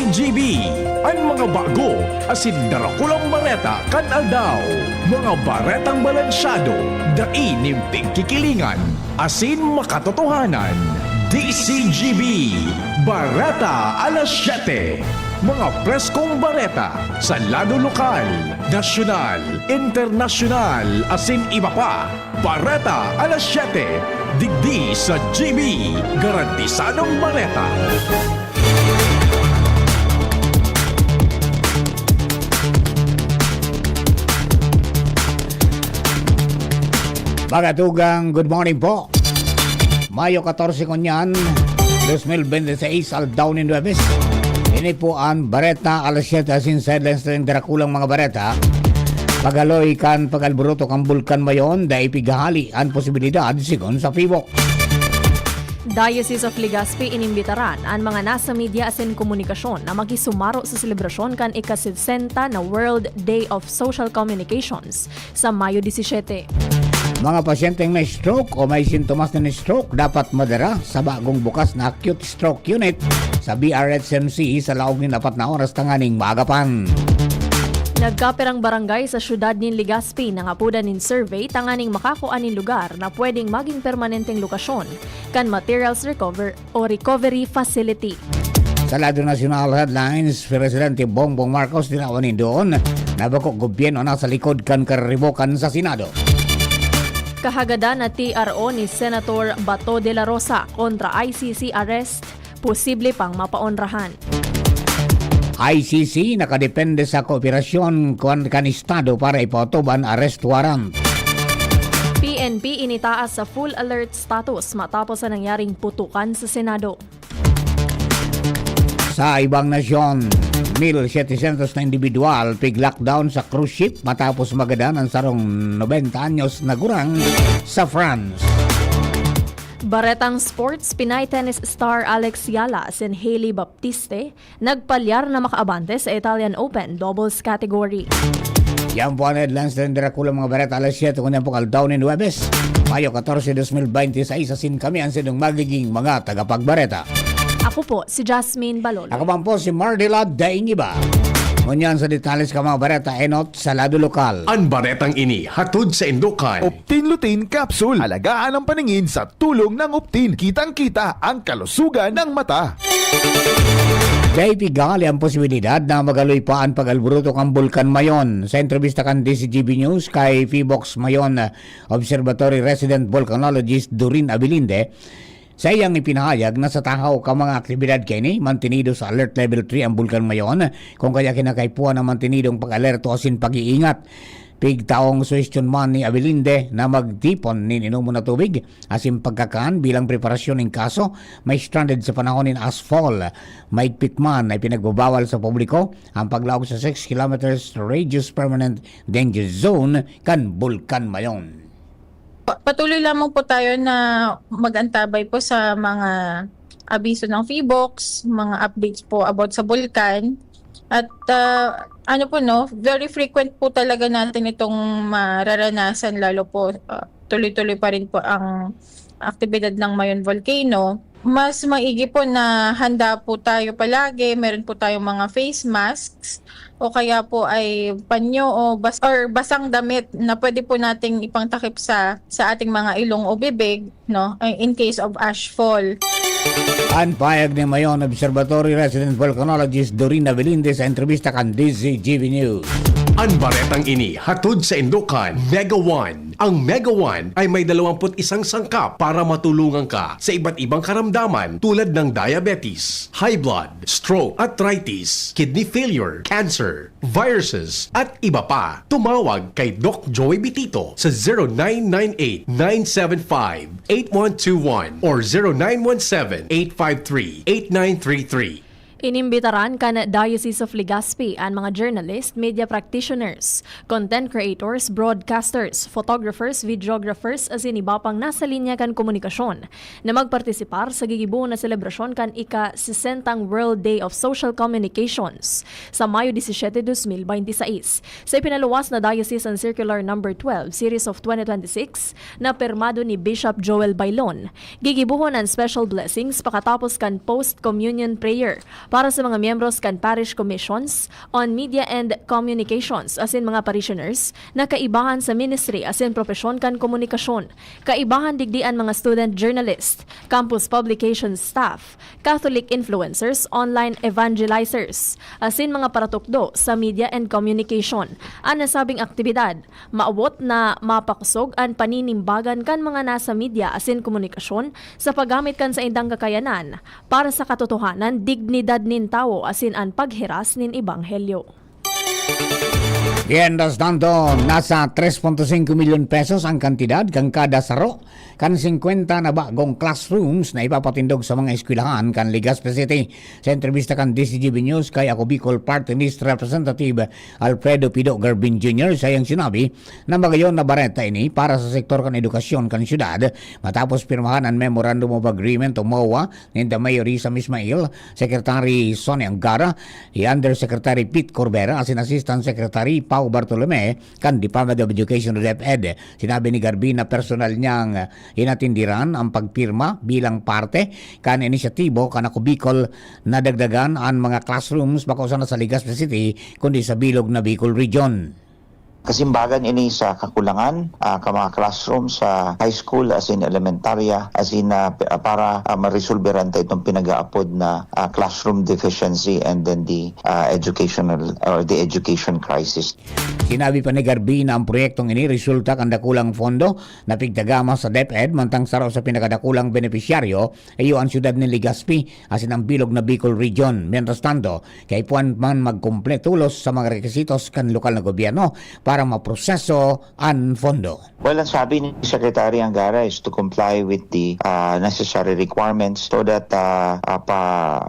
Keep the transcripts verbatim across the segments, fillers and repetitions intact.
G B, an mga bago asin darakulang bareta kan aldaw. Mga baretang balansyado, dai nin pigkikilingan, asin makatotohanan. D C G B, Bareta Alas Siyete. Mga preskong bareta sa lado lokal, nasyonal, internasyonal, asin iba pa. Bareta Alas Siyete, digdi sa G B, garantisadong bareta. Mga tugang, good morning po. Mayo katorse ngunyan, dos mil bente seis, aldaw nin Huwebes. Ini po an Bareta Alas Siyete asin sa headlines nin darakulang mga bareta. Pag-aloy kan pag-alboroto kan Bulkan Mayon, dai pighahali an posibilidad, sigon sa PHIVOLCS. Diocese of Legazpi inimbitaran an mga nasa media asin komunikasyon na makisumaro sa selebrasyon kan ika-sesenta na World Day of Social Communications sa Mayo disisete. Mga pasyenteng may stroke o may sintomas nin stroke dapat madara sa bagong bukas na acute stroke unit sa B R H M C sa laog nin apat na oras tanganing maagapan. Nagkapirang barangay sa siyudad nin Legazpi nangapodan nin survey tanganing makakua nin lugar na pwedeng maging permanenteng lokasyon kan materials recover o recovery facility. Sa lado nasyonal headlines, Presidente Bongbong Marcos tinawan nin duon na bako gobyerno nasa likod kan kariribokan sa Senado. Kahagadan na T R O ni Senator Bato de la Rosa kontra I C C arrest, posible pang mapaonrahan. I C C nakadepende sa kooperasyon kan, kan Estado para ipautob an arrest warrant. P N P initaas sa full alert status matapos sa nangyaring putukan sa Senado. Sa ibang nasyon, mil setecientos na individual pig-lockdown sa cruise ship matapos magadan ang sarong nobenta anyos na gurang sa France. Baretang sports, Pinay tennis star Alex Yala asin Hailey Baptiste nagpalyar na makaabante sa Italian Open doubles category. Yan po ang headlines ng Dracula, mga bareta, alas siyete ngunyan pong aldaw nin Huwebes, Mayo katorse, dos mil bente seis, asin kami ang sinong magiging mga tagapagbareta. Ako po si Jasmine Balolo. Ako man po si Mardila Daingiba. Ngunyan sa detalles ka, mga bareta, enot sa lado lokal. An baretang ini hatod sa Indokan. Optin Lutein Capsule. Alagaan ang paningin sa tulong ng Optin. Kitang-kita ang kalusugan ng mata. Dai pighahali ang posibilidad na mag-aloy pa an pag-alboroto kan Bulkan Mayon. Sa entrebista kan D C G B News kay PHIVOLCS Mayon Observatory resident volcanologist Doreen Abilinde, saiyang ipinahayag na sa tahaw kan mga aktibidad kaini, mantinido sa Alert Level three ang Bulkan Mayon, kung kaya kinakaipuhan na mantinidong pag-alerto asin pag-iingat. Pigtaong suhestyon man ni Abilinde na magtipon nin inomon na tubig asin pagkakan bilang preparasyon in kaso may stranded sa panahon nin ashfall. Maigpit man na ipinagbabawal sa publiko ang paglaog sa six kilometers radius permanent danger zone kan Bulkan Mayon. Pa-, patuloy lamang po tayo na mag-antabay po sa mga abiso ng PHIVOLCS, mga updates po about sa bulkan. At, ah, ano po, no, very frequent po talaga natin itong mararanasan, lalo po, ah, tuloy-tuloy pa rin po ang aktibidad ng Mayon Volcano. Mas maigi po na handa po tayo palagi, meron po tayong mga face masks, o kaya po ay panyo o bas-, or basang damit na pwede po nating ipangtakip sa, sa ating mga ilong o bibig, no, in case of ashfall. An pahayag ni Mayon Observatory resident volcanologist Doreen Avelinde sa entrebista kan D Z G B News. An baretang ini hatod sa Indokan, Mega One. Ang Mega One ay may dalawampu't isang sangkap para matulungan ka sa iba't ibang karamdaman tulad ng diabetes, high blood, stroke, arthritis, kidney failure, cancer, viruses, at iba pa. Tumawag kay Doc Joey Bitito sa zero nine nine eight, nine seven five, eight one two one or zero nine one seven, eight five three, eight nine three three. Inimbitaran kan Diocese of Legazpi an mga journalist, media practitioners, content creators, broadcasters, photographers, videographers, asin iba pang nasa linya kan komunikasyon na magpartisipar sa gigibohon na selebrasyon kan ika-sesentang World Day of Social Communications sa Mayo disisiete, dos mil bente seis. Sa ipinaluwas na diocesan Circular Number twelve, Series of twenty twenty-six, na pirmado ni Bishop Joel Bailon, gigibohon an special blessings pakatapos kan post-communion prayer Para sa mga miyembros kan Parish Commissions on Media and Communications asin mga parishioners na kaibahan sa ministry asin propesyon kan komunikasyon, kaibahan digdi an mga student journalist, campus publications staff, Catholic influencers, online evangelizers, asin mga paratukdo sa media and communication. An nasabing aktibidad, maawot na mapakosog an paninimbagan kan mga nasa media asin komunikasyon sa paggamit kan saindang kakayanan para sa katotohanan, dignidad nin tawo asin an paghiras nin ebanghelyo. Mientras tanto, nasa tres punto singko milyon pesos ang kantidad kan kada saro kan singkwenta na bagong classrooms na ipapatindog sa mga eskwelahan kan Legazpi City. Sa entrebista kan D C G B News kay Ako Bicol Party List Representative Alfredo Pido Garbin Junior, sayang sinabi na magayon na bareta ini para sa sektor kan edukasyon kan syudad matapos pirmahan an Memorandum of Agreement o MOA ninda Mayor Risa Ismail, Secretary Sonny Angara, hi Undersecretary Pete Corbera asin Assistant Secretary Pau Bartolome kan Department of Education o DepEd. Sinabi ni Garbin na personal niyang hinatindiran ang pagpirma bilang parte kan inisyatibo kan Ako Bicol na dagdagan an mga classrooms bako sana sa Legazpi City kundi sa bilog na Bicol Region. Kasimbagan ini sa kakulangan ah, ka mga classroom sa high school as in elementarya as in ah, p- ah, para ah, maresolberan ta itong pinag-aapod na ah, classroom deficiency and then the ah, educational or the education crisis. Sinabi pa ni Garbi na ang proyektong ini resulta kan dakulang fondo na pigtagama sa DepEd mantang saro sa pinakadakulang benepisyaryo iyo ang siyudad ni Legazpi asin ang bilog na Bicol Region. Mientras tanto, kaipuhan man magkumpletulos sa mga requisitos kan lokal na gobyerno para maproseso an fondo. Well, ang sabi ni Secretary Angara is to comply with the uh, necessary requirements so that uh, uh, pa,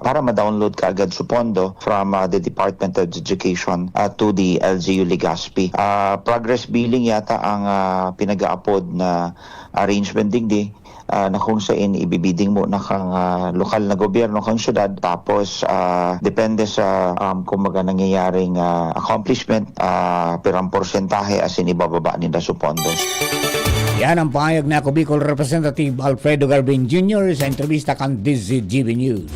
para ma-download kaagad su pondo from uh, the Department of Education uh, to the L G U Legazpi. Uh, progress billing yata ang uh, pinag-aapod na arrangement digdi uh, na kung sain ibibiding mo na kang uh, lokal na gobyerno kang syudad tapos uh, depende sa um, kumbaga nangyayaring uh, accomplishment uh, pirang porsyentahe asin ibababa ninda su pondo. Yan ang pahayag ni Ako Bicol Representative Alfredo Garbin Junior sa entrebista kan D Z G B News.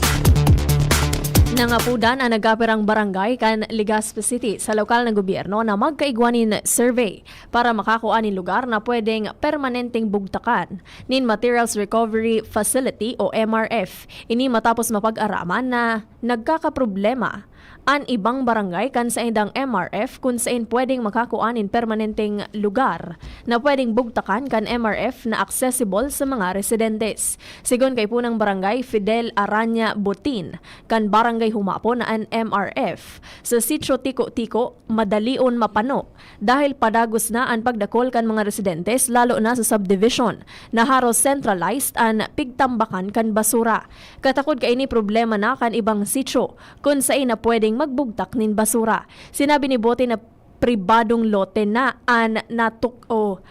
Nangapudan ang nagkapirang barangay kan Legazpi City sa lokal na gobyerno na magkaigwa nin survey para makakua nin lugar na pwedeng permanenteng bugtakan nin Materials Recovery Facility o M R F. Ini matapos mapag-araman na nagkakaproblema an ibang barangay kan saindang M R F kun sain pwedeng makakua nin permanenteng lugar na pwedeng bugtakan kan M R F na accessible sa mga residentes. Sigon kay punang barangay Fidel Araña Butin, kan barangay Humapon na an M R F sa Sitio Tiko-Tiko, madalion mapano dahil padagos na an pagdakol kan mga residentes, lalo na sa subdivision na haros centralized an pigtambakan kan basura. Katakod kaini problema na kan ibang sitio kun sain na pwedeng magbugtak nin basura. Sinabi ni Bote na pribadong lote na an natuk o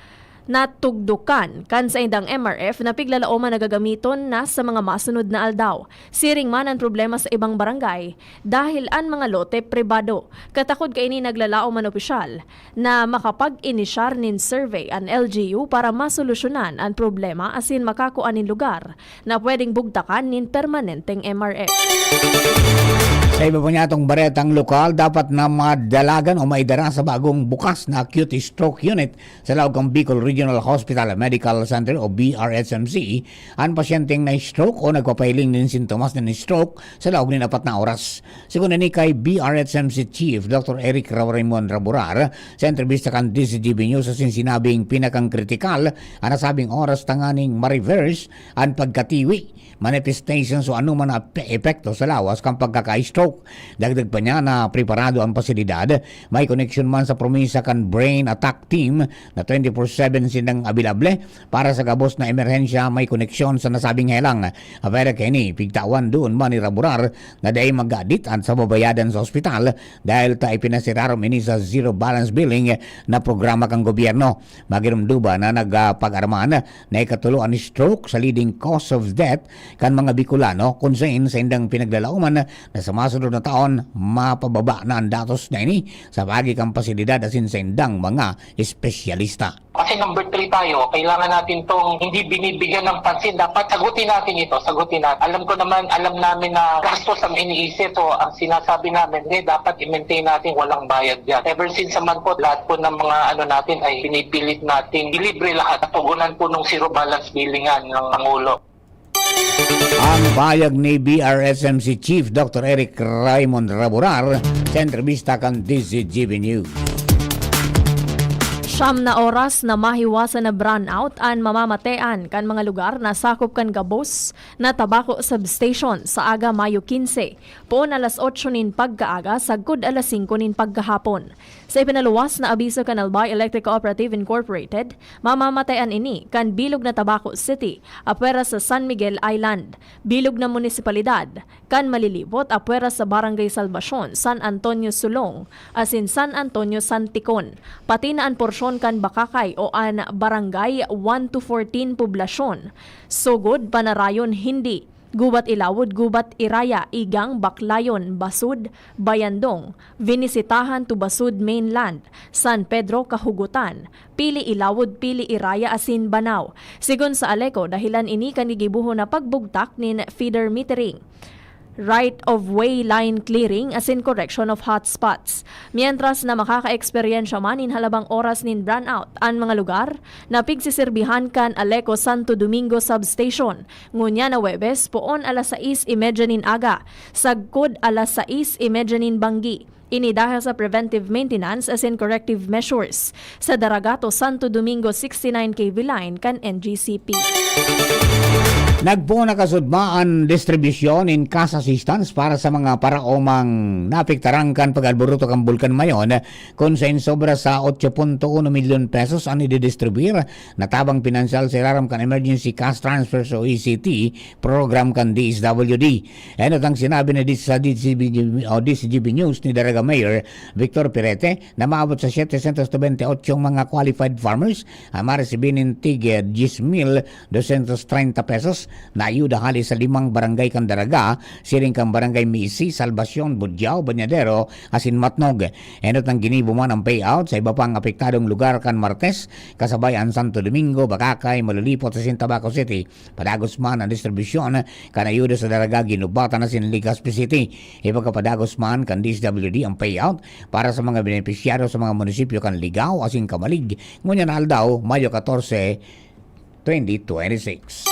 natugdokan kan saindang M R F na piglalaoman na gagamiton na sa mga masunod na aldaw. Siring man an problema sa ibang barangay dahil an mga lote pribado. Katakod kaini naglalaom an opisyal na makapag-inisyar nin survey an L G U para masolusyonan an problema asin makakua nin lugar na pwedeng bugtakan nin permanenteng M R F. Sa iba pa niyatong baretang lokal, dapat na madalagan o maidara sa bagong bukas na acute stroke unit sa laog kan Bicol Regional Hospital Medical Center o B R H M C an pasyenteng na-stroke o nagpapahiling nin sintomas nin stroke sa laog nin apat na oras. Sigon ini kay B R H M C Chief Doctor Eric Rawarimon Raburar sa entrebista kan D Z G B News asin sinabing pinakang kritikal an nasabing oras tanganing ma-reverse an pagkatiwi, manifestations o anoman na pe- epekto sa lawas kan pagkaka-stroke. Dagdag pa niya na preparado ang pasilidad, may koneksyon man sa promisa kan Brain Attack Team na twenty-four seven sindang abilable para sa gabos na emerhensya may koneksyon sa nasabing helang. Apwera kaini, pigtawan duon man ni Raburar na dai magaditan sa babayadan sa ospital dahil ta ipinasirarom ini sa zero balance billing na programa kan gobyerno. Magirumduba na nagpag-araman na ikatulo an stroke sa leading cause of death kan mga Bicolano, kun sain saindang pinaglalaoman na sa masunod na taon, mapababa na ang datos na ini sa paagi kan pasilidad asin saindang mga espesyalista. Kasi number three tayo, kailangan natin 'tong hindi binibigyan ng pansin. Dapat sagutin natin ito, sagutin natin. Alam ko naman, alam namin na gastos ang iniisip. So, ang sinasabi namin, eh, dapat i-maintain natin, walang bayad diyan. Ever since naman po, lahat po ng mga ano natin ay pinipilit natin ilibre lahat. Natugunan po nung zero balance billing nga ng Pangulo. Ang pahayag ni B R S M C Chief Doctor Eric Raymond Raburar sa entrebista kan D Z G B News. Siyam na oras na mahiwasan na brownout an mamamatean kan mga lugar na sakop kan gabos na Tabaco Substation sa aga Mayo quince, poon alas otso nin pagkaaga sagkod alas singko nin pagkahapon. Sa ipinaluwas na abiso kan Albay Electric Cooperative Incorporated, mamamatean ini kan bilog na Tabaco City, apwera sa San Miguel Island, bilog na munisipalidad, kan Malilibot, apwera sa Barangay Salvacion, San Antonio Sulong, asin San Antonio Santicon, pati na an porsyon kan Bacacay o an Barangay one to fourteen poblasyon, Sogod, Panarayon, Hindi, Gubat Ilawod, Gubat Iraya, Igang, Baclayon, Basud, Bayandong, Vinisitahan to Basud Mainland, San Pedro, Kahugutan, Pili Ilawod, Pili Iraya asin Banao. Sigon sa Aleco, dahelan ini kan gigibohon na pagbugtak nin feeder metering, right-of-way line clearing asin correction of hotspots. Mientras na makakaeksperyensya man nin halabang oras nin brownout an mga lugar na pigsiserbihan kan Aleco Santo Domingo Substation, ngunyan na Huwebes, poon alas sais y media nin aga, sagkod alas sais y media nin banggi. Ini dahel sa preventive maintenance asin corrective measures sa Daragato Santo Domingo sixty-nine K V line kan N G C P. Nagpoon na kasudma an distribusyon nin cash assistance para sa mga paraomang naapektaran kan pag-alboroto kan Bulkan Mayon, kun sain sobra sa otso punto uno milyon pesos an ididistribuir na tabang pinansyal sa irarom kan Emergency Cash Transfers o E C T program kan D S W D. Enot ang sinabi na di sa D C B, o D C G B News ni Daraga Mayor Victor Pirete na maabot sa setecientos noventa y ocho mga qualified farmers ang maresibi nin tig, eh, diyes mil dosyentos treinta pesos na ayuda hali sa limang barangay kan Daraga, siring kan Barangay Misi, Salvacion, Budyao, Bañadero, asin Matnog. Enot ang ginibo man ang payout sa iba pang apektadong lugar kan Martes, kasabay an Santo Domingo, Bacacay, Malulipot asin Tabaco City. Padagos man an distribusyon kan ayuda sa Daraga, Guinobatan asin Legazpi City. Ipagkapadagos man kan D S W D ang payout para sa mga benepisyaryo sa mga munisipyo kan Ligao asin Camalig, ngunyan na aldaw, Mayo catorce, twenty twenty-six.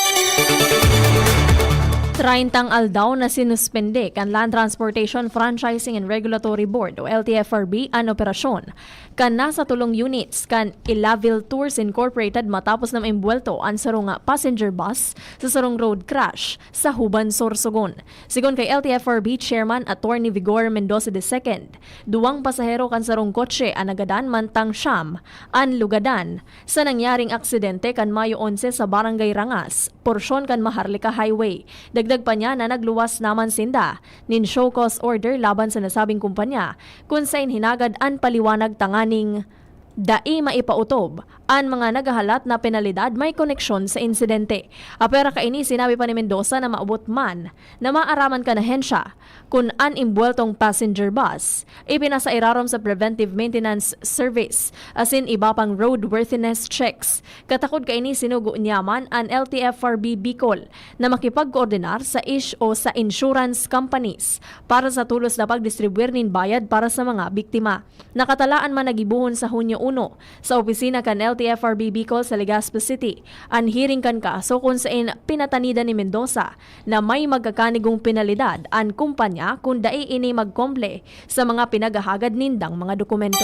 Treyntang aldaw na sinuspende kan Land Transportation Franchising and Regulatory Board o L T F R B an operasyon kan nasa tolong units kan Ilavil Tours Incorporated matapos na maimbwelto an sarong passenger bus sa sarong road crash sa Juban, Sorsogon. Sigon kay L T F R B Chairman Attorney Vigor Mendoza the second, duwang pasahero kan sarong kotse an nagadan mantang siyam an lugadan sa nangyaring aksidente kan Mayo onse sa Barangay Rangas, porsyon kan Maharlika Highway. Dagdag pa niya na nagluwas naman sinda nin show cause order laban sa nasabing kumpanya, kun sain hinagad an paliwanag tanganing dai maipautob an mga naghahalat na penalidad may koneksyon sa insidente. Apwera kaini, sinabi pa ni Mendoza na maabot man na maaraman kan ahensya kun an imbweltong passenger bus ipinasairarom sa preventive maintenance service asin iba pang roadworthiness checks. Katakod kaini, sinugo niya man an L T F R B Bicol na makipagkoordinar sa ish o sa insurance companies para sa tulos na pagdistribuir nin bayad para sa mga biktima. Nakatalaan man na gibohon sa Hunyo uno sa opisina kan L T F R B Bicol sa Legazpi City an hearing kan kaso kun sain pinatanidan ni Mendoza na may magkakanigong penalidad an kumpanya kun dai ini magkomple sa mga pinaghahagad nindang mga dokumento.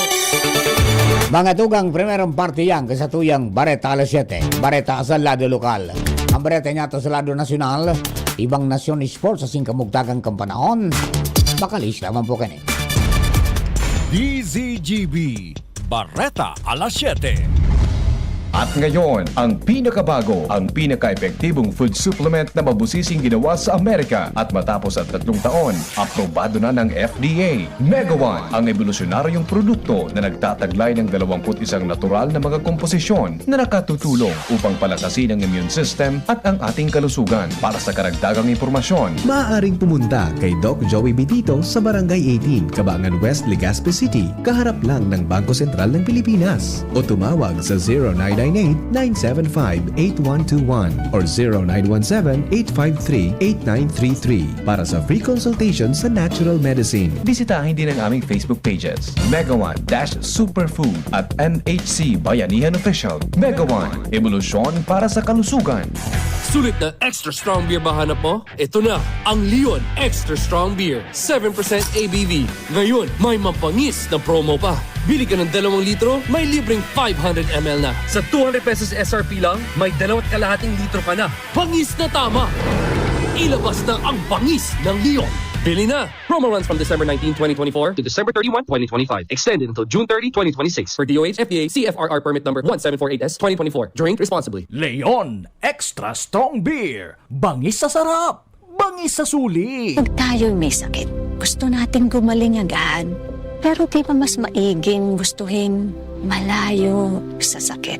Mga tugang, primerong parte yan sa satuyang Bareta Alas Siyete. Bareta sa lado lokal. Ang bareta niya to sa lado nasyonal, ibang nasyon, sports sa singkamugtagang kampanahon. Makalis lamang po kani. D Z G B, Bareta Alas Siyete. At ngayon, ang pinakabago, ang pinaka-epektibong food supplement na mabusising ginawa sa Amerika at matapos ang tatlong taon, aprobado na ng F D A. Mega One, ang ebolusyonaryong produkto na nagtataglay ng dalawampu't isang natural na mga komposisyon na nakatutulong upang palakasin ang immune system at ang ating kalusugan. Para sa karagdagang impormasyon, maaaring pumunta kay Doc Joey Bitito sa Barangay eighteen, Kabangan West, Legazpi City, kaharap lang ng Bangko Sentral ng Pilipinas. O tumawag sa zero nine nine eight, nine seven five, eight one two one or zero nine one seven, eight five three, eight nine three three para sa free consultation sa natural medicine. Bisitahin din ang aming Facebook pages, Mega One dash Superfood at M H C Bayanihan Official. Mega One, ebolusyon para sa kalusugan. Sulit na extra strong beer ba hanap mo? Ito na ang Leon Extra Strong Beer, seven percent A B V. Ngayon, may mabangis na promo pa. Bili ka ng dalawang litro, may libreng five hundred M L na. Sa two hundred pesos S R P lang, may dalawat kalahating litro ka na. Bangis na tama! Ilabas na ang bangis ng Leon. Bili na! Promo runs from December nineteen, twenty twenty-four to December thirty-one, twenty twenty-five. Extended until June thirty, twenty twenty-six. For D O H F T A C F R R permit number one seven four eight S twenty twenty-four. Drink responsibly. Leon Extra Strong Beer. Bangis sa sarap. Bangis sa suli. Pag tayo'y may sakit, gusto nating gumaling agad. Pero di ba mas maiging gustuhin malayo sa sakit?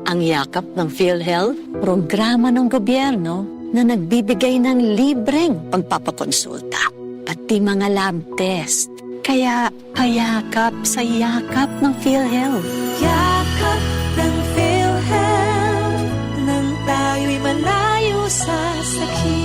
Ang Yakap ng PhilHealth, programa ng gobyerno na nagbibigay ng libreng pagpapakonsulta, pati mga lab test. Kaya payakap sa Yakap ng PhilHealth. Yakap ng PhilHealth, nang tayo'y malayo sa sakit.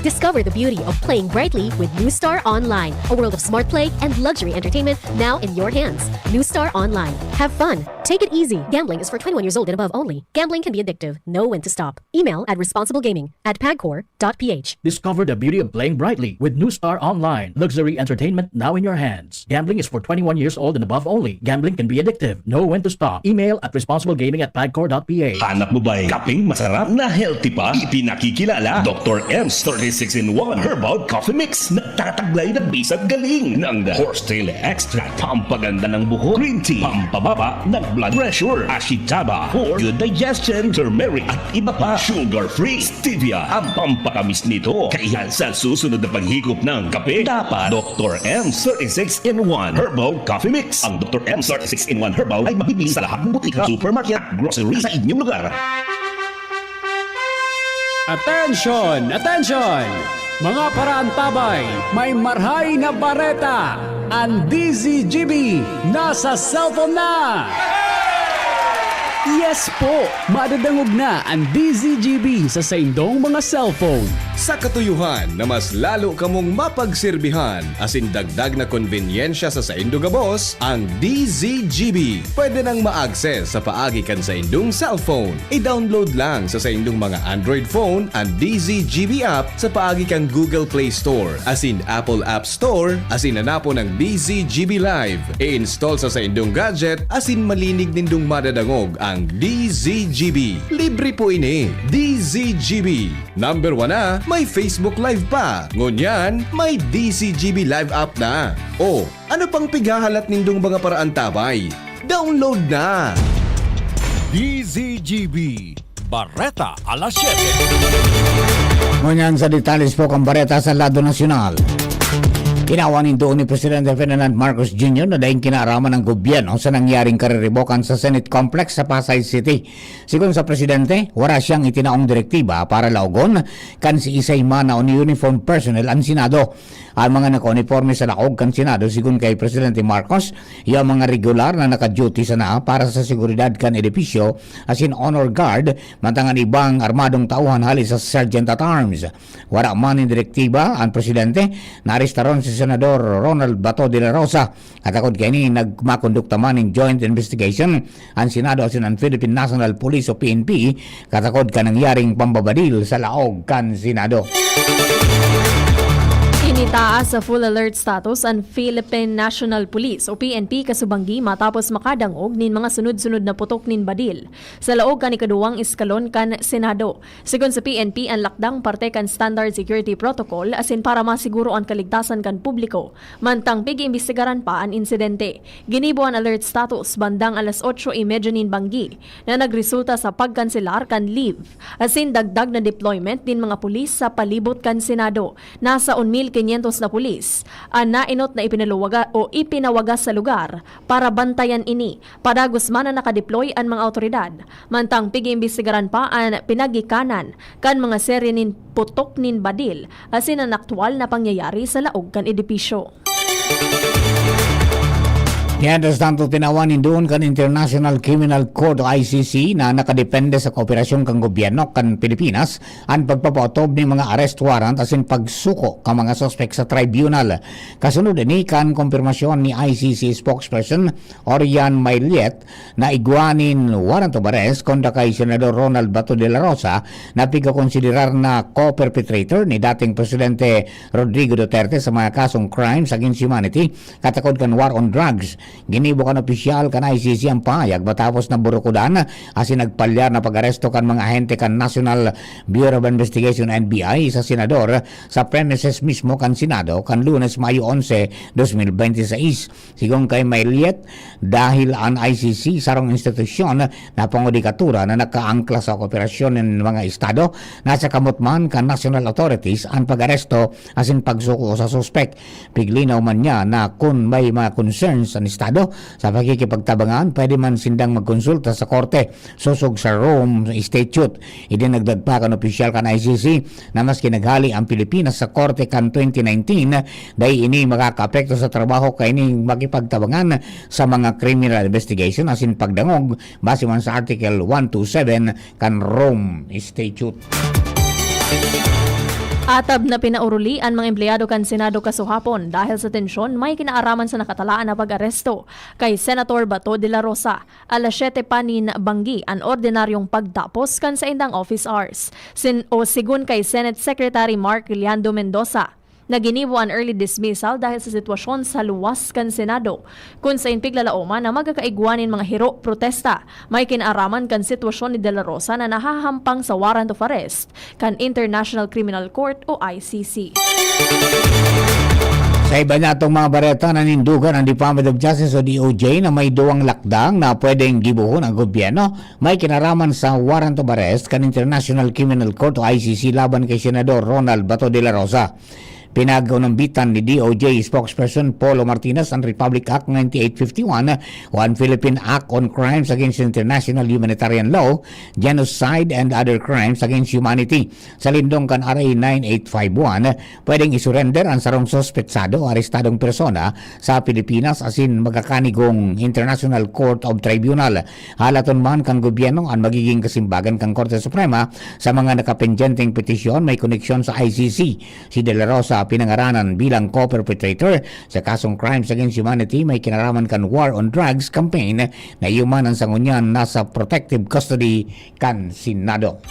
Discover the beauty of playing brightly with New Star Online, a world of smart play and luxury entertainment now in your hands. New Star Online. Have fun. Take it easy. Gambling is for twenty-one years old and above only. Gambling can be addictive. Know when to stop. Email at responsiblegaming at pagcor dot p h. Discover the beauty of playing brightly with New Star Online. Luxury entertainment now in your hands. Gambling is for twenty-one years old and above only. Gambling can be addictive. Know when to stop. Email at responsiblegaming at pagcor dot p h. Hanap mo ba'y kapeng masarap na healthy pa? Ipinakikilala, Doctor M's thirty-six in one Herbal Coffee Mix. Nagtataglay ng bisag galing ng horsetail extract, pampaganda ng buhok, green tea, pampababa ng blood pressure, ashitaba, for good digestion, turmeric, at iba pa. Sugar-free, stevia ang pampatamis nito. Kaya sa susunod na paghigop ng kape, dapat Doctor M's thirty-six in one Herbal Coffee Mix. Ang Doctor M's thirty-six in one Herbal ay mabibili sa lahat ng butika, supermarket at grocery sa inyong lugar. Attention! Attention! Mga paraantabay, may marhay na bareta! Ang D Z G B nasa cellphone na! Yes po! Madadangog na ang D Z G B sa saindong mga cellphone. Sa katuyohan na mas lalo kamong mapagsirbihan asin dagdag na konbenyensya sa saindo gabos, ang D Z G B pwede nang ma-access sa paagi kan saindong cellphone. I-download lang sa saindong mga Android phone ang D Z G B app sa paagi kan Google Play Store asin Apple App Store asin hanapon ang D Z G B Live. I-install sa saindong gadget asin malinig nindong madadangog ang D Z G B. Libre po ini. D Z G B. Number one na, may Facebook Live pa. Ngunyan, may D Z G B Live app na. O, ano pang pighahalat nindong mga paraantabay? Download na! D Z G B, Bareta alas siyete. Ngunyan sa detalles po kan bareta sa lado nasyonal. Tinawan nin duon ni Presidente Ferdinand Marcos Junior na daing kinaaraman ng gobyerno sa nangyaring kariribokan sa Senate Complex sa Pasay City. Sigon sa presidente, wara siyang itinaong direktiba para laogon kan siisay man na uniform personnel an Senado. An mga nakauniporme sa laog kan Senado, sigon kay Presidente Marcos, iyo an mga regular na naka-duty sana para sa seguridad kan edipisyo, asin honor guard, mantang an ibang armadong tauhan hali sa sergeant at arms. Wara man nin direktiba an presidente na arestaron si Senador Ronald Bato de la Rosa. Katakod kaini, nagmakondukta man nin joint investigation an Senado asin an Philippine National Police o P N P, katakod kan nangyaring pambabadil sa laog kan Senado. In Nitaas sa full alert status an Philippine National Police o P N P kasubanggi matapos makadangog nin mga sunod-sunod na putok nin badil sa laog kan ikaduwang eskalon kan Senado. Sigon sa P N P, an lakdang parte kan standard security protocol asin para masiguro an kaligtasan kan publiko, mantang pig-iimbestigaran pa an insidente. Ginibo an alert status bandang alas otso y media nin banggi na nagresulta sa pagkanselar kan leave asin dagdag na deployment nin mga pulis sa palibot kan Senado. Nasa un mil quinientos na pulis an naenot na ipinaluwaga o ipinawagas sa lugar para bantayan ini. Padagos man na nakadeploy an mga awtoridad, mantang pig-iimbestigaran pa an pinagikanan kan mga serye nin putok nin badil asin an aktuwal na pangyayari sa laog kan edipisyo. Mientras tanto, tinawan nin duon kan International Criminal Court o I C C na nakadepende sa kooperasyon kan gobyerno kan Pilipinas an pagpapaotob nin mga arrest warrant asin pagsuko kan mga suspek sa tribunal. Kasunod ini kan kumpirmasyon ni I C C spokesperson Orian Maillet na igwa nin warrant of arrest kontra kay Senador Ronald Bato de la Rosa na pigkokonsiderar na co-perpetrator ni dating Presidente Rodrigo Duterte sa mga kasong crimes against humanity katakod kan war on drugs. Ginibo kan opisyal kan I C C an pahayag matapos na burukudan asin nagpalyar na pag-aresto kan mga ahente kan National Bureau of Investigation, N B I, sa senador sa premises mismo kan Senado kan Lunes, Mayo onse, dos mil bente seis. Sigon kay Maillet, dahil an I C C sarong institusyon na panghudikatura na nakaangkla sa kooperasyon nin mga estado, nasa kamot man kan national authorities an pag-aresto asin pagsuko sa suspek. Piglinaw man niya na kun may mga concerns an estado sa pakikipagtabangan, pwede man sindang magkonsulta sa korte sosog sa Rome Statute. Idinagdag pa kan opisyal kan I C C na maski naghali ang Pilipinas sa korte kan twenty nineteen, dai ini makakaapekto sa trabaho kaini makipagtabangan sa mga criminal investigation asin pagdangog base man sa Article one two seven kan Rome Statute. Atab na pinauruli an mga empleyado kan Senado kasuhapon dahil sa tensyon may kinaaraman sa nakatalaan na pag-aresto kay Senator Bato de la Rosa. Alas siyete pa nin banggi an ordinaryong pagtapos kan saindang office hours. Sin o sigon kay Senate Secretary Mark Liando Mendoza, na ginibo an early dismissal dahil sa sitwasyon sa luwas kan Senado, kun sain piglalaoman na magkakaigwa nin mga hiro protesta may kinaaraman kan sitwasyon ni De La Rosa na nahahampang sa warrant of arrest kan International Criminal Court o I C C. Sa iba niyatong mga bareta, nanindugan ang Department of Justice o D O J na may duwang lakdang na pwedeng gibohon ang gobyerno may kinaraman sa warrant of arrest kan International Criminal Court o I C C laban kay Senador Ronald Bato de la Rosa. Pinag-unambitan ni D O J spokesperson Polo Martinez ang Republic Act ninety-eight fifty-one o ang Philippine Act on Crimes Against International Humanitarian Law, Genocide and Other Crimes Against Humanity. Sa lindong kan R A nine eight five one, pwedeng isurrender ang sarong suspetsado o arestadong persona sa Pilipinas asin magkakanigong International Court of Tribunal. Halaton man kan gobyerno an magiging kasimbagan kan Korte Suprema sa mga nakapendyenteng petisyon may koneksyon sa I C C. Si De La Rosa pinangaranan bilang co-perpetrator sa kasong crimes against humanity may kinaraman kan war on drugs campaign na iyo man an sa ngunyan nasa protective custody kan Senado.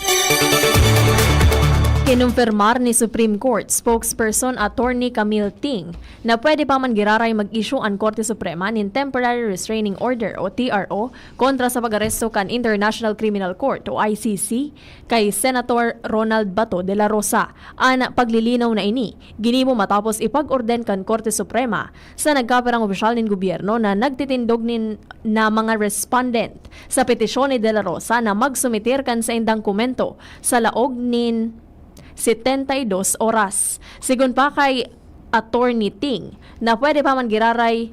Kinumpirmar ni Supreme Court spokesperson Attorney Camille Ting na pwede pa man giraray mag-issue an Korte Suprema nin temporary restraining order o T R O kontra sa pag-aresto kan International Criminal Court o I C C kay Senator Ronald Bato de la Rosa. An paglilinaw na ini ginibo matapos ipag-orden kan Korte Suprema sa nagkapirang opisyal nin gobyerno na nagtitindog nin na mga respondent sa petisyon ni De La Rosa na magsumitir kan saindang komento sa laog nin setenta y dos oras. Sigon pa kay Attorney Ting na pwede pa man giraray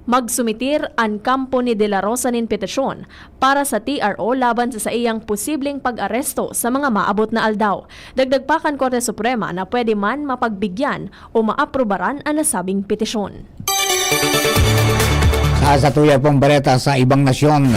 magsumitir an kampo ni De La Rosa nin petisyon para sa T R O laban sa saiyang posibleng pag-aresto sa mga maabot na aldaw. Dagdag pa kan Korte Suprema na pwede man mapagbigyan o maaprubaran an nasabing petisyon. Sa satuya pong bareta sa ibang nasyon,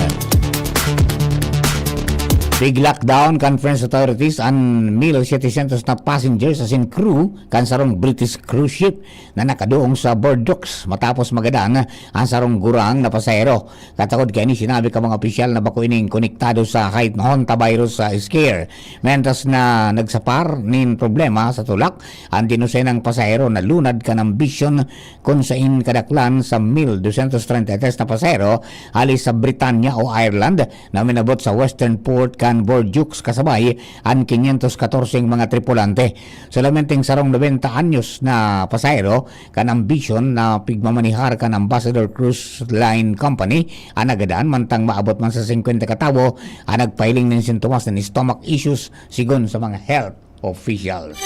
Pig-lockdown kan French authorities an mil setecientos na passengers asin crew kan sarong British cruise ship na nakaduong sa Bordeaux matapos magadan ang sarong gurang na pasahero. Katakod kaini, sinabi kan mga opisyal na bako ining konektado sa hantavirus sa scare. Mentras na nagsapar nin problema sa tulak, ang dinusenang pasahero nalunad kan Ambition kun sain kadaklan sa mil dosyentos treinta y tres na pasahero hali sa Britanya o Ireland na minabot sa western port kan Bordeaux kasabay an quinientos catorce mga tripulante. Solamente sarong nobenta anyos na pasahero kan Ambition na pigmamanihar kan Ambassador Cruise Line Company an nagadan, mantang maabot man sa singkwenta ka tawo an nagpahiling nin sintomas nin stomach issues, sigon sa mga health officials.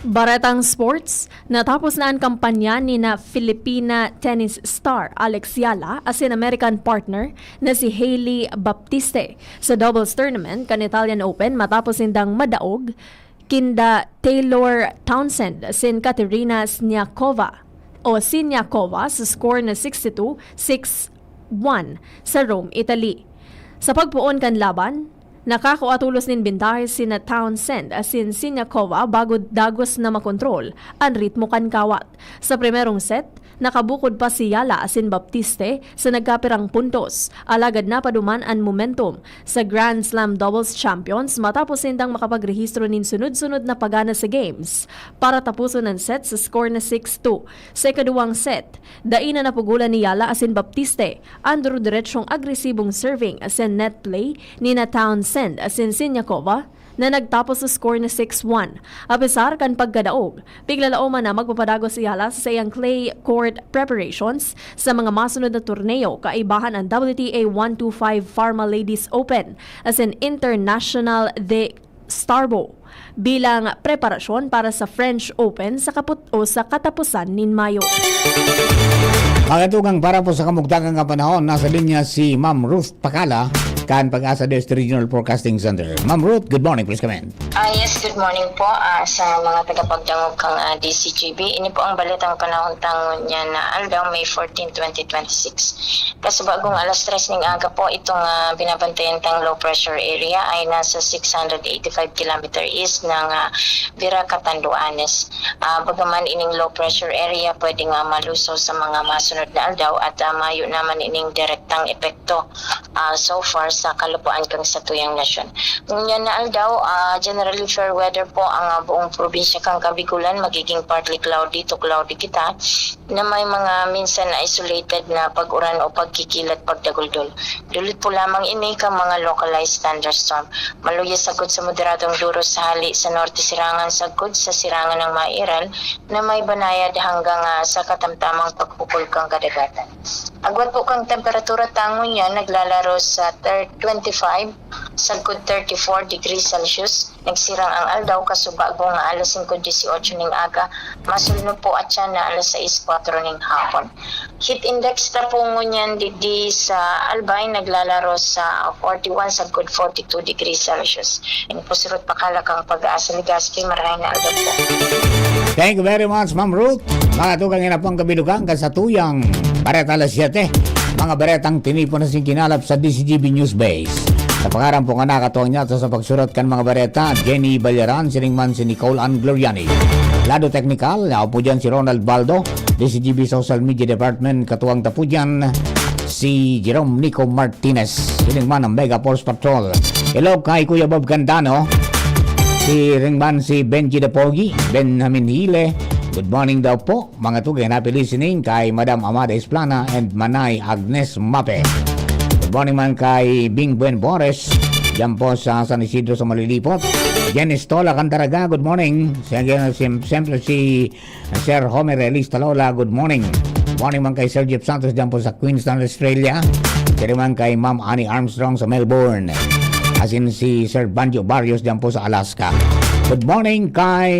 Baretang sports, natapos na an kampanya ni na Filipina tennis star Alex Yala asin American partner na si Hailey Baptiste sa doubles tournament kan Italian Open matapos sindang madaog kinda Taylor Townsend asin Katerina Snyakova o Siniakova sa score na sixty-two six one sa Rome, Italy. Sa pagpoon kan laban, nakakua tolos nin bentahe sina Townsend asin Siniakova bago dagos na makontrol an ritmo kan kawat. Sa primerong set, nakabukod pa si Yala asin Baptiste sa nagkapirang puntos, alagad napaduman an momentum sa Grand Slam Doubles Champions matapos sindang makapagrehistro nin sunod-sunod na pagana sa games para tapuson an set sa score na six two. Sa ikaduwang set, dai na napugolan ni Yala asin Baptiste an duro-diretsong agresibong serving asin net play ni na Townsend asin Siniakova na nagtapos sa score na six one. Apesar kan pagkadaog, piglalaoman na magpapadagos si Yala sa saiyang clay court preparations sa mga masunod na torneo, kaibahan ang W T A one two five Pharma Ladies Open asin International de Starbo bilang preparasyon para sa French Open sa kaput o sa katapusan nin Mayo. Mga tugang, para po sa kamugtakan nga panahon, nasa linya si Ma'am Ruth Pakala kan Pag-asa District Regional Forecasting Center. Ma'am Ruth, good morning, please come in. Ah, yes, good morning po. Ah, sa mga tagapagdangog kang ah, D C G B, ini po ang balitang panahon tangon niya na aldaw, May fourteen, twenty twenty-six. Kasubagong alas tres ning aga po, itong ah, binabantayan tang low pressure area ay nasa six hundred eighty-five kilometer east ng ah, Virac, Catanduanes. Ah, bagaman ining low pressure area pwede nga malusaw sa mga masunod na aldaw at ah, mayo naman ining direktang epekto ah, so far sa kalupuan kang satuyang nasyon. Ngunyan na aldaw, ah, generally fair weather po ang ah, buong probinsya kang Kabigolan. Magiging partly cloudy to cloudy kita na may mga minsan na isolated na pag-uran o pagkikilat pagdaguldol. Dulit po lamang ini ka mga localized thunderstorm. Maluya sagkod sa moderadong duros sa hali sa norte, sirangan sagkod sa sirangan ng mairal na may banayad hanggang ah, sa katamtamang paghukol kang kadagatan. Agwat po kang temperatura tangon niya naglalaro sa thir- twenty-five sagkod thirty-four degrees Celsius. Nagsirang ang aldaw kasubago nga alas singko dieciocho ning aga, masulno po at siya na alas sais kwatro ning hapon. Heat index ta po ngunyan digdi sa Albay naglalaro sa forty-one sagkod forty-two degrees Celsius. Ini po si Ruth Pakala kang Pag-asa Legazpi. Marahay na aldaw po. Thank you very much, Ma'am Ruth. Mga tugang, ina pong kabilugan kan satuyang Bareta alas siyete. Mga baretang tinipon na singkinalap sa D C G B News Base. Sa pangaran po nga nakatuwang niya sa pagsurat kan mga bareta, Jenny Balyaran, sining man si Nicole Ann Gloriani. Lado teknikal, ako po dyan si Ronald Baldo, D C G B Social Media Department, katuwang ta po dyan si Jerome Nico Martinez. Sining man ang Mega Force Patrol. Hello kay Kuya Bob Candano. Si Ringman si Benji Dapogi, Benjamin Hile. Good morning daw po. Mga tugang, happy listening kay Madam Amada Esplana and Manay Agnes Mape. Good morning man kay Bing Buen Bores, dyan po sa San Isidro sa Malilipot. Jen Estola Cantaraga, good morning. Siyempre, siyempre si Sir Homer Realista Lola, good morning. Morning man kay Sir Jeff Santos dyan po sa Queensland, Australia. Kaya man kay Ma'am Annie Armstrong sa Melbourne. Asin si Sir Banjo Barrios dyan po sa Alaska. Good morning kay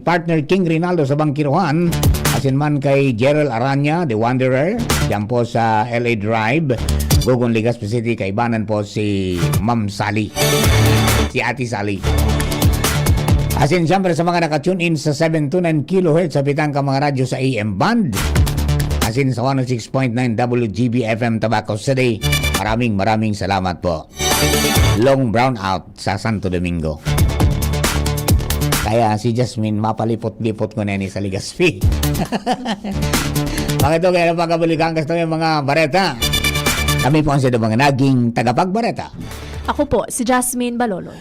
partner King Rinaldo sa Bangkiruhan. Asin man kay Gerald Aranya, The Wanderer, dyan po sa L A Drive, Gugon, Legazpi City. Kaibanan po si Ma'am Sally. Si Ate Sally. Asin siyempre sa mga naka-tune in sa seven two nine kilohertz sa pitang ka mga radyo sa A M band. Asin sa one oh six point nine W G B F M Tabaco City. Maraming, maraming salamat po. Long brownout sa Santo Domingo. Kaya si Jasmine, mapalipot-lipot ko na ni sa Legazpi. Bakit to? Kaya napagabalikan ka sa mga bareta. Kami po ang sa mga naging tagapagbareta. Ako po, si Jasmine Baloloy.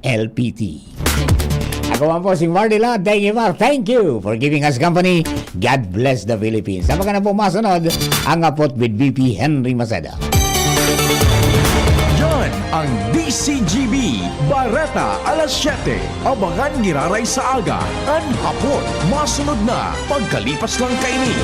L P T. Ako man po si Mardy Lat. Thank you, Mar. Thank you for giving us company. God bless the Philippines. Sa mga na po masunod, ang apot with V P Henry Maceda. Yan ang D C G B, Bareta alas siyete. Abangan giraray sa aga, an hapon. Masunod na, pagkalipas lang kaini.